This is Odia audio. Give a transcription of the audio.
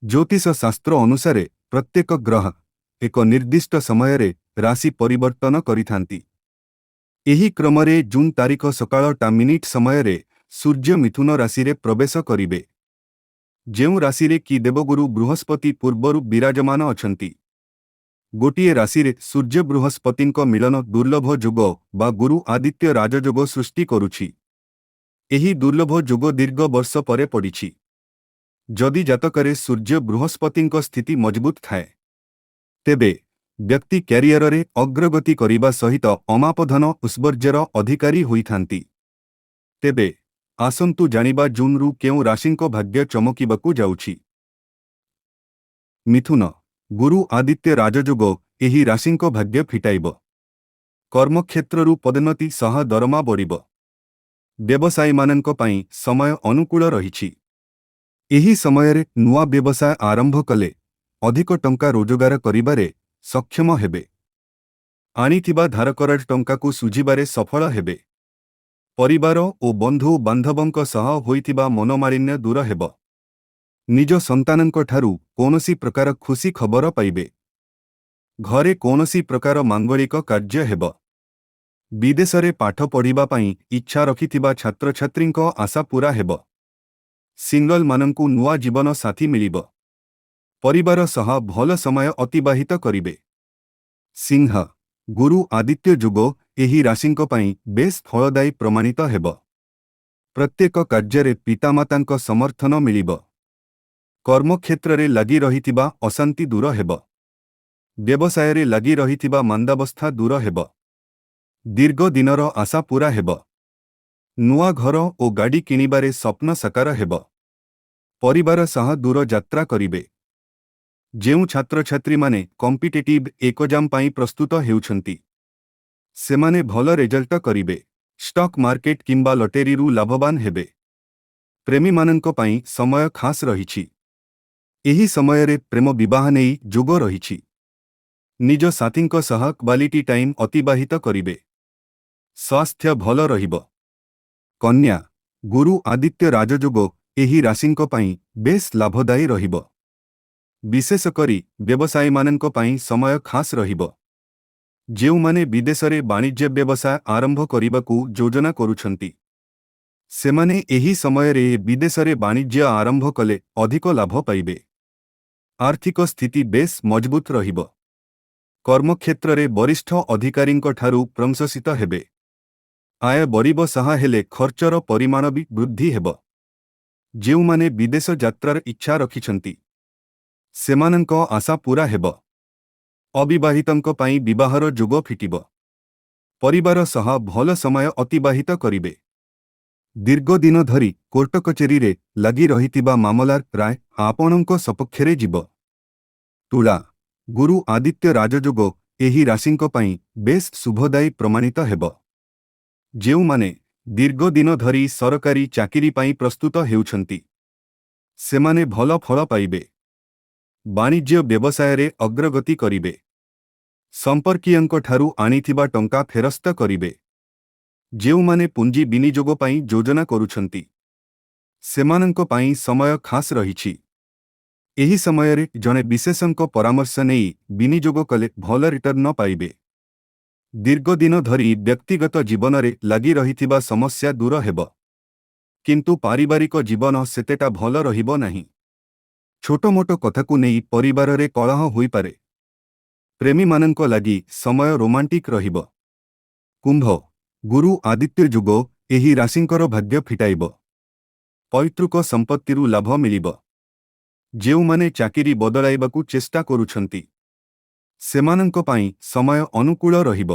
ଜ୍ୟୋତିଷ ଶାସ୍ତ୍ର ଅନୁସାରେ ପ୍ରତ୍ୟେକ ଗ୍ରହ ଏକ ନିର୍ଦ୍ଦିଷ୍ଟ ସମୟରେ ରାଶି ପରିବର୍ତ୍ତନ କରିଥାନ୍ତି। ଏହି କ୍ରମରେ ଜୁନ୍ ତାରିଖ ସକାଳ ଟା ମିନିଟ୍ ସମୟରେ ସୂର୍ଯ୍ୟ ମିଥୁନ ରାଶିରେ ପ୍ରବେଶ କରିବେ, ଯେଉଁ ରାଶିରେ କି ଦେବଗୁରୁ ବୃହସ୍ପତି ପୂର୍ବରୁ ବିରାଜମାନ ଅଛନ୍ତି। ଗୋଟିଏ ରାଶିରେ ସୂର୍ଯ୍ୟ ବୃହସ୍ପତିଙ୍କ ମିଳନ ଦୁର୍ଲଭ ଯୋଗ ବା ଗୁରୁ ଆଦିତ୍ୟ ରାଜଯୋଗ ସୃଷ୍ଟି କରୁଛି। ଏହି ଦୁର୍ଲଭ ଯୋଗ ଦୀର୍ଘ ବର୍ଷ ପରେ ପଡ଼ିଛି। ଯଦି ଜାତକରେ ସୂର୍ଯ୍ୟ ବୃହସ୍ପତିଙ୍କ ସ୍ଥିତି ମଜବୁତ ଥାଏ, ତେବେ ବ୍ୟକ୍ତି କ୍ୟାରିୟରରେ ଅଗ୍ରଗତି କରିବା ସହିତ ଅମାପ ଧନ ଐଶ୍ୱର୍ଯ୍ୟର ଅଧିକାରୀ ହୋଇଥାନ୍ତି। ତେବେ ଆସନ୍ତୁ ଜାଣିବା ଜୁନ୍ରୁ କେଉଁ ରାଶିଙ୍କ ଭାଗ୍ୟ ଚମକିବାକୁ ଯାଉଛି। ମିଥୁନ, ଗୁରୁ ଆଦିତ୍ୟ ରାଜଯୋଗ ଏହି ରାଶିଙ୍କ ଭାଗ୍ୟ ଫିଟାଇବ। କର୍ମକ୍ଷେତ୍ରରୁ ପଦୋନ୍ନତି ସହ ଦରମା ବଢ଼ିବ। ବ୍ୟବସାୟୀମାନଙ୍କ ପାଇଁ ସମୟ ଅନୁକୂଳ ରହିଛି। ଏହି ସମୟରେ ନୂଆ ବ୍ୟବସାୟ ଆରମ୍ଭ କଲେ ଅଧିକ ଟଙ୍କା ରୋଜଗାର କରିବାରେ ସକ୍ଷମ ହେବେ। ଆଣିଥିବା ଧାରକରଜ ଟଙ୍କାକୁ ଶୁଝିବାରେ ସଫଳ ହେବେ। ପରିବାର ଓ ବନ୍ଧୁ ବାନ୍ଧବଙ୍କ ସହ ହୋଇଥିବା ମନୋମାଳିନ୍ୟ ଦୂର ହେବ। ନିଜ ସନ୍ତାନଙ୍କଠାରୁ କୌଣସି ପ୍ରକାର ଖୁସି ଖବର ପାଇବେ। ଘରେ କୌଣସି ପ୍ରକାର ମାଙ୍ଗଳିକ କାର୍ଯ୍ୟ ହେବ। ବିଦେଶରେ ପାଠ ପଢ଼ିବା ପାଇଁ ଇଚ୍ଛା ରଖିଥିବା ଛାତ୍ରଛାତ୍ରୀଙ୍କ ଆଶା ପୂରା ହେବ। ସିଙ୍ଗଲମାନଙ୍କୁ ନୂଆ ଜୀବନ ସାଥୀ ମିଳିବ। ପରିବାର ସହ ଭଲ ସମୟ ଅତିବାହିତ କରିବେ। ସିଂହ, ଗୁରୁ ଆଦିତ୍ୟ ଯୋଗ ଏହି ରାଶିଙ୍କ ପାଇଁ ବେଶ୍ ଫଳଦାୟୀ ପ୍ରମାଣିତ ହେବ। ପ୍ରତ୍ୟେକ କାର୍ଯ୍ୟରେ ପିତାମାତାଙ୍କ ସମର୍ଥନ ମିଳିବ। କର୍ମକ୍ଷେତ୍ରରେ ଲାଗି ରହିଥିବା ଅଶାନ୍ତି ଦୂର ହେବ। ବ୍ୟବସାୟରେ ଲାଗି ରହିଥିବା ମାନ୍ଦାବସ୍ଥା ଦୂର ହେବ। ଦୀର୍ଘ ଦିନର ଆଶା ପୂରା ହେବ। ନୂଆ ଘର ଓ ଗାଡ଼ି କିଣିବାରେ ସ୍ୱପ୍ନ ସାକାର ହେବ। ପରିବାର ସହ ଦୂର ଯାତ୍ରା କରିବେ। ଯେଉଁ ଛାତ୍ରଛାତ୍ରୀମାନେ କମ୍ପିଟେଟିଭ୍ ଏକ୍ଜାମ ପାଇଁ ପ୍ରସ୍ତୁତ ହେଉଛନ୍ତି, ସେମାନେ ଭଲ ରେଜଲ୍ଟ କରିବେ। ଷ୍ଟକ୍ ମାର୍କେଟ କିମ୍ବା ଲଟେରୀରୁ ଲାଭବାନ ହେବେ। ପ୍ରେମୀମାନଙ୍କ ପାଇଁ ସମୟ ଖାସ୍ ରହିଛି। ଏହି ସମୟରେ ପ୍ରେମ ବିବାହ ନେଇ ଯୋଗ ରହିଛି। ନିଜ ସାଥୀଙ୍କ ସହ କ୍ୱାଲିଟି ଟାଇମ୍ ଅତିବାହିତ କରିବେ। ସ୍ୱାସ୍ଥ୍ୟ ଭଲ ରହିବ। କନ୍ୟା, ଗୁରୁ ଆଦିତ୍ୟ ରାଜଯୋଗ ଏହି ରାଶିଙ୍କ ପାଇଁ ବେଶ୍ ଲାଭଦାୟୀ ରହିବ। ବିଶେଷ କରି ବ୍ୟବସାୟୀମାନଙ୍କ ପାଇଁ ସମୟ ଖାସ୍ ରହିବ। ଯେଉଁମାନେ ବିଦେଶରେ ବାଣିଜ୍ୟ ବ୍ୟବସାୟ ଆରମ୍ଭ କରିବାକୁ ଯୋଜନା କରୁଛନ୍ତି, ସେମାନେ ଏହି ସମୟରେ ବିଦେଶରେ ବାଣିଜ୍ୟ ଆରମ୍ଭ କଲେ ଅଧିକ ଲାଭ ପାଇବେ। ଆର୍ଥିକ ସ୍ଥିତି ବେଶ୍ ମଜବୁତ ରହିବ। କର୍ମକ୍ଷେତ୍ରରେ ବରିଷ୍ଠ ଅଧିକାରୀଙ୍କଠାରୁ ପ୍ରଶଂସିତ ହେବେ। ଆୟ ବଢ଼ିବ ସହ ହେଲେ ଖର୍ଚ୍ଚର ପରିମାଣ ବି ବୃଦ୍ଧି ହେବ। ଯେଉଁମାନେ ବିଦେଶ ଯାତ୍ରାର ଇଚ୍ଛା ରଖିଛନ୍ତି, ସେମାନଙ୍କ ଆଶା ପୂରା ହେବ। ଅବିବାହିତଙ୍କ ପାଇଁ ବିବାହର ଯୋଗ ଫିଟିବ। ପରିବାର ସହ ଭଲ ସମୟ ଅତିବାହିତ କରିବେ। ଦୀର୍ଘଦିନ ଧରି କୋର୍ଟ କଚେରୀରେ ଲାଗି ରହିଥିବା ମାମଲାର ରାୟ ଆପଣଙ୍କ ସପକ୍ଷରେ ଯିବ। ତୁଳା, ଗୁରୁ ଆଦିତ୍ୟ ରାଜଯୋଗ ଏହି ରାଶିଙ୍କ ପାଇଁ ବେଶ୍ ଶୁଭଦାୟୀ ପ୍ରମାଣିତ ହେବ। ଯେଉଁମାନେ ଦୀର୍ଘଦିନ ଧରି ସରକାରୀ ଚାକିରି ପାଇଁ ପ୍ରସ୍ତୁତ ହେଉଛନ୍ତି, ସେମାନେ ଭଲ ଫଳ ପାଇବେ। ବାଣିଜ୍ୟ ବ୍ୟବସାୟରେ ଅଗ୍ରଗତି କରିବେ। ସମ୍ପର୍କୀୟଙ୍କଠାରୁ ଆଣିଥିବା ଟଙ୍କା ଫେରସ୍ତ କରିବେ। ଯେଉଁମାନେ ପୁଞ୍ଜି ବିନିଯୋଗ ପାଇଁ ଯୋଜନା କରୁଛନ୍ତି, ସେମାନଙ୍କ ପାଇଁ ସମୟ ଖାସ୍ ରହିଛି। ଏହି ସମୟରେ ଜଣେ ବିଶେଷଜ୍ଞଙ୍କ ପରାମର୍ଶ ନେଇ ବିନିଯୋଗ କଲେ ଭଲ ରିଟର୍ଣ୍ଣ ପାଇବେ। ଦୀର୍ଘଦିନ ଧରି ବ୍ୟକ୍ତିଗତ ଜୀବନରେ ଲାଗି ରହିଥିବା ସମସ୍ୟା ଦୂର ହେବ। କିନ୍ତୁ ପାରିବାରିକ ଜୀବନ ସେତେଟା ଭଲ ରହିବ ନାହିଁ। ଛୋଟମୋଟ କଥାକୁ ନେଇ ପରିବାରରେ କଳହ ହୋଇପାରେ। ପ୍ରେମୀମାନଙ୍କ ଲାଗି ସମୟ ରୋମାଣ୍ଟିକ୍ ରହିବ। କୁମ୍ଭ, ଗୁରୁ ଆଦିତ୍ୟ ଯୋଗ ଏହି ରାଶିଙ୍କର ଭାଗ୍ୟ ଫିଟାଇବ। ପୈତୃକ ସମ୍ପତ୍ତିରୁ ଲାଭ ମିଳିବ। ଯେଉଁମାନେ ଚାକିରି ବଦଳାଇବାକୁ ଚେଷ୍ଟା କରୁଛନ୍ତି, ସେମାନଙ୍କ ପାଇଁ ସମୟ ଅନୁକୂଳ ରହିବ।